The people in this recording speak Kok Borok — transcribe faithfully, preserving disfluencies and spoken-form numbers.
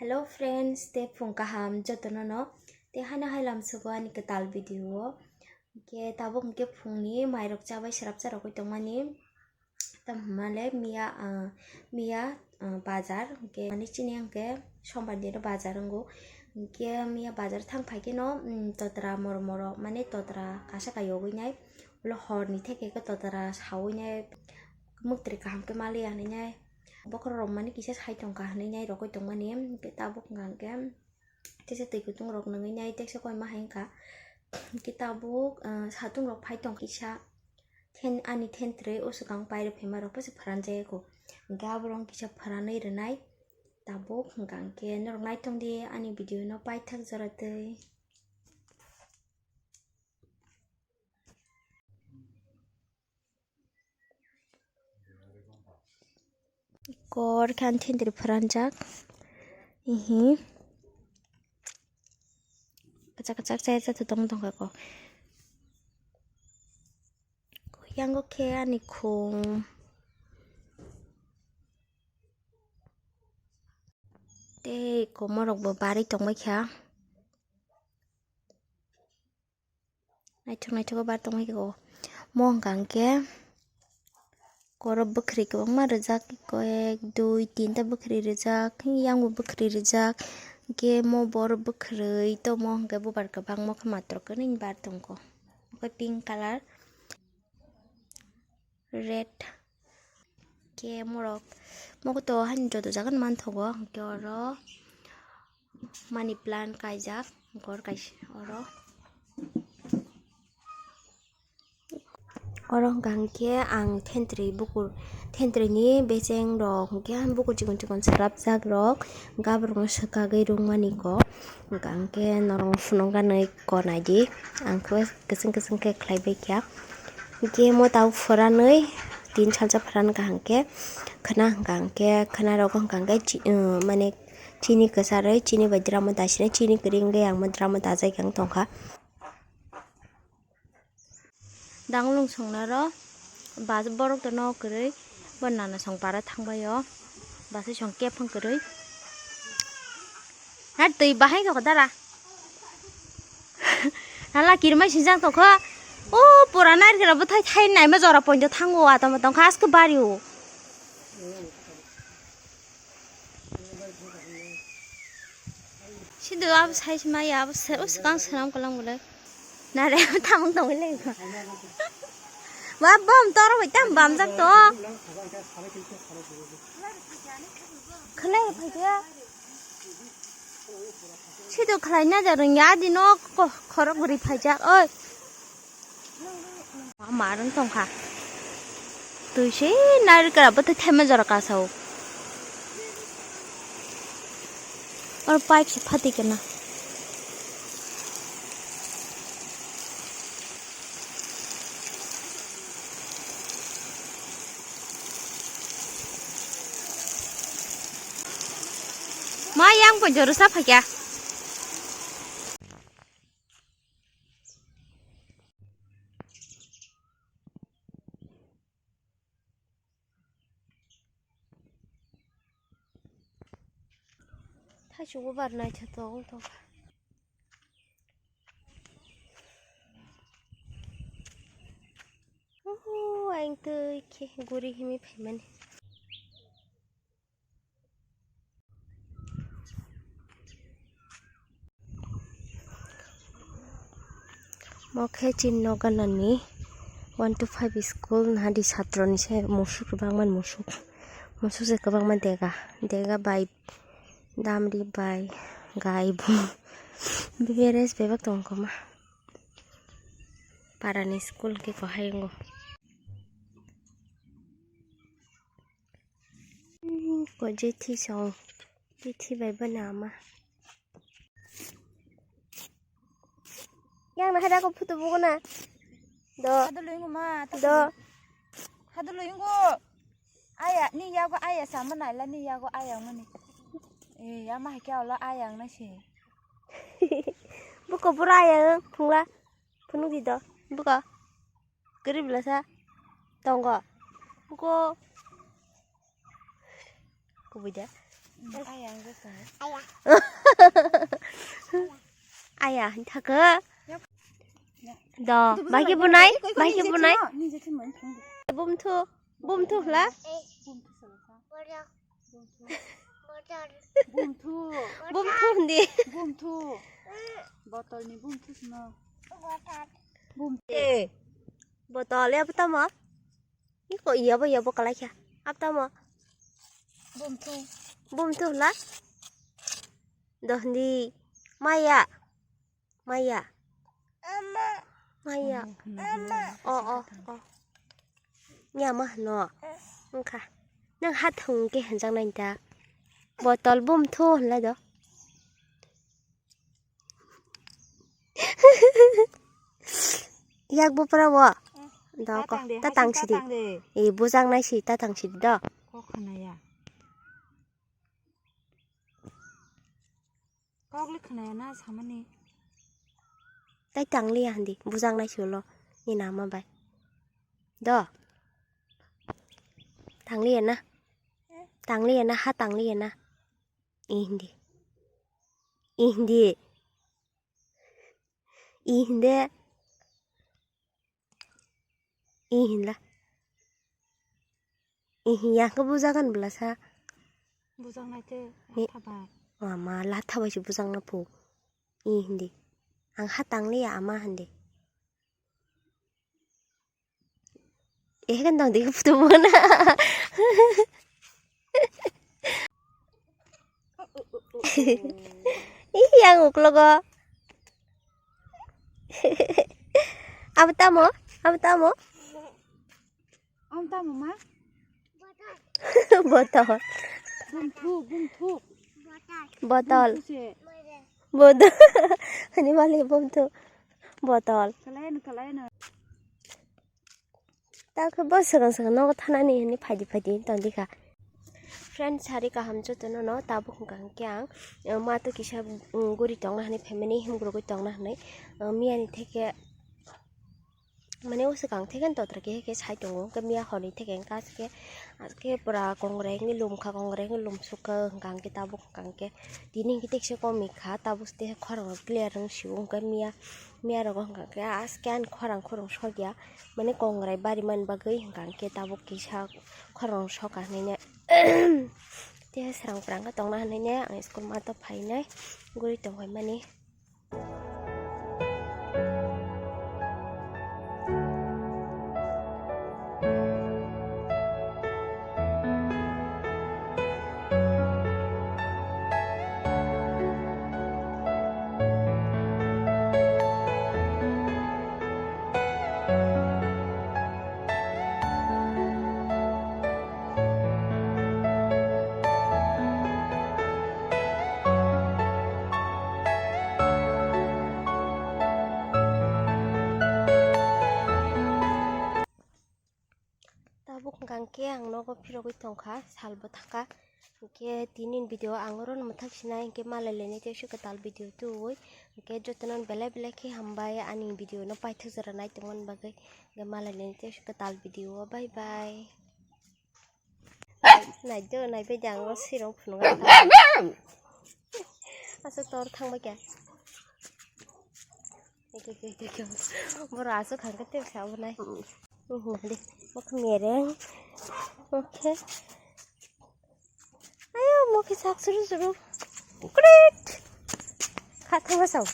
Hello friends, tei phung kaham jotono no. Tei haino hai lamsogo ani kwtal video o. Hwnkhe tabuk hwnkhe phungni mairok chabai swrapsa rogwi tongmani. Tamo hwnmale miya, ah, miya, ah, bazar hwnkhe mani chini hwnkhe sombar dino bazar wngo. Hwnkhe miya bazar thang phai kheno, mm, totra moro moro mane totra kasa kayogwi nai. Ulo horni theke khe totra sawi nai. Mwktwrwi kaham khe maliya hinwi nai. Bokhorok rok mani kisa sai tongkha hinwi nai rogwi tongmani. Hwnkhe tabuk hwnkha hwnkhe. Tesa twi kutung rok nungwi nai teksa koima hai wngkha. Hwnkhe tabuk, ah, satung rok phai tong kisa. Then ani thentrwi o swkang pairwi phaima rok posa phwran jaya kho. Hwnkhe aborok kisa phwranwi rwnai. Tabuk hwnkha hwnkhe norok naitong di ani video no paithak jora twi. Kor khe ani thentrwi phwranjak. Ihi. Kwchak kwchak chaya cha tong tongkha ko. Yango khe ani khung. Tei komorok bo barwi tongbai kha. Naithok naithok khe bar tongmani khe o. Mo hwnka hwnkhe koro bwkhwrwi kwbangma rijak, koi ek, dui, tinta bwkhwrwi rijak, yang bo bwkhwrwi rijak. Hwnkhe mo boro bwkhwrwi tongmo hwnkhe bubar kwbangma khe matwrwk khe nini bar tongkho. Hwnkhe pink colour, red. Khe morok mogoto haino joto jaga no manthogo, hwnkhe oro money plant kaijak, ghor kaisa oro. Oro hwnkha hwnkhe ang thentrwi bukur, thentrwini becheng rok hwnkhe bukur chikon chikon swrapjak rok, hwnkhe aborokno swkagwi rwngmani kok, hwnkha hwnkhe norok phunukganwi kok naidi, ang khe kwchwng kwchwng khe khlaibai kha. Hwnkhe mo tabuk phwranwi tin salsa phwran kaham khe khwna hwnkha hwnkhe khwna rogo hwnkha hwnkhe chi-, mane chini kwcharwi chini bai dramo dasinai chini kwrwi wngwi ang mo dramo dajai khe wng tongkha. Danglong songnaro bus borok tono kwrwi bo nana song para thangbaio bus song kep wng kwrwi. Na twi bahai toko dara. Hala kirmai sinjak tokho. O pura narikra bwthai thai naima jora poito thango atama tongkha aske bario. Sido abo sai maya abo se o swkang swnam kwlang bolai. Nare tamung tongwi lai. Wa bom toro bai tam bamjak to. Khwlai phaikhe. Sido khlaina jarwng ya dino ko-, khorok guri phaijak oi. Marwng tongkha. Twi se narikra bwthai thema jora kasao. Oro pipe se phati kana. Ma yang pon jora sa phakya. Thaichukbo bar naithotok wng tongkha. Uhu, ayang twi khe guri himwi phaimani. Mo khe chini nok ganani one to five school nahadi satro ni se musuk kwbangma musuk, musuk se kwbangma dega, dega bai damri bai gai bo beres bebak tong koma parani school khe kwhai wngo. Ko jethi song, jethi bai bo nama. Yang na hada ko photo bugo na. Do. Hadu luingo ma, do. Hadu luingo. Aya, ni yago aya sama naila, ni yago aya mani. Eh, ya ma kya ola aya na si. Buko bura aya, phungla. Phunuk di do. Buko. Gari belasa tongo. Buko kubui da. Aya, ang jasa. Aya, thaka. Do, bai khe bunai, bai khe bunai. Bumthu, bumthu hla. Bumthu. Bumthu hindi. Bumthu. Botol ni bumthu sino. Bumthu. Eh. Botol ya, apa tamo? Iko iya bo, iya bo kalai kha. Apa tamo? Bumthu. Bumthu hla. Do hindi. Maya. Maya. Maya. Oh, oh, oh. Nya ma hwno. Wngkha. Nang ha thung khe hwnjak nai ta. Botol bumthu hwnlai do. Yak bupra wo. Do ko. Ta tang sidi. E bujak nai si ta tang sidi do. Kok khna ya. Kok le khna ya na samani. Tai tang liya handi bujak nai si ulo. Ni nama bai. Do. Tang liya na. Tang liya na ha tang liya na. I hindi. I hindi. I hindi. I hinla. I hinya khe bujagan bwlasa. Bujak nai te. Ni- Thabai. Mama latha bai se bujak na phu. I hindi. Ang ha tang liya ama hindi. Eh kan tong dik putu bona. Ih yang uklogo. Apa tamo? Apa tamo? Om tamo ma? Botol. Bumthu, bumthu. Botol. Bumthu se. Botol. Ani mali bumthu. Botol. Kalayan, kalayan. Ta khe bo swkang swkang nogo thanani hwnwi phaidi phaidi wng tong dikha. Friends, sari kaham jotono no tabuk hwnkha hwnkhe ang, eh, ma to kisa, mm, guri tongna hwnwi family himgurugwi tongna hwnwi, eh, miyani theke mane o swkang theke totra khe khe sai tongo hwnkhe miya horni theke hwnkha aske aske pura kongrai hwnwi lumkha kongrai hwnwi lumsukha hwnkha hwnkhe tabuk hwnkha hwnkhe tini hwnkhe tekse komikha tabuk tei khorang rok clear wng sio hwnkhe miya miya rogo hwnkha hwnkhe aske ani khorang khorang sokya. Mane kongrai bari mani bagwi hwnkha hwnkhe tabuk kisa khorang soka hwnwi ne. Tei srang phrang khe tongna hwnwi ne ang school ma to phainai guri tongwi mani. Tabuk hwnkha hwnkhe ang nogo phirogwi tongkha, salbo thangkha. Hwnkhe tini video ang oro mwthak sinai hwnkhe malai lainai tei aswk kwtal video tubui. Hwnkhe jotono belai belai khe hambai ani video no paithak jora nai tongmani bagwi. Hwnkhe malai lainai tei aswk kwtal video o. Bye bye. Nai do, nai bai jang o sirong phunuk. Aswk tor thang bai kha. Boro aswk hangkhe tei sa obo nai. Uhu, de, mokhe mereng. Mokhe. Ayo, mokhe sak suru suru. Krit. Kha thangma sao.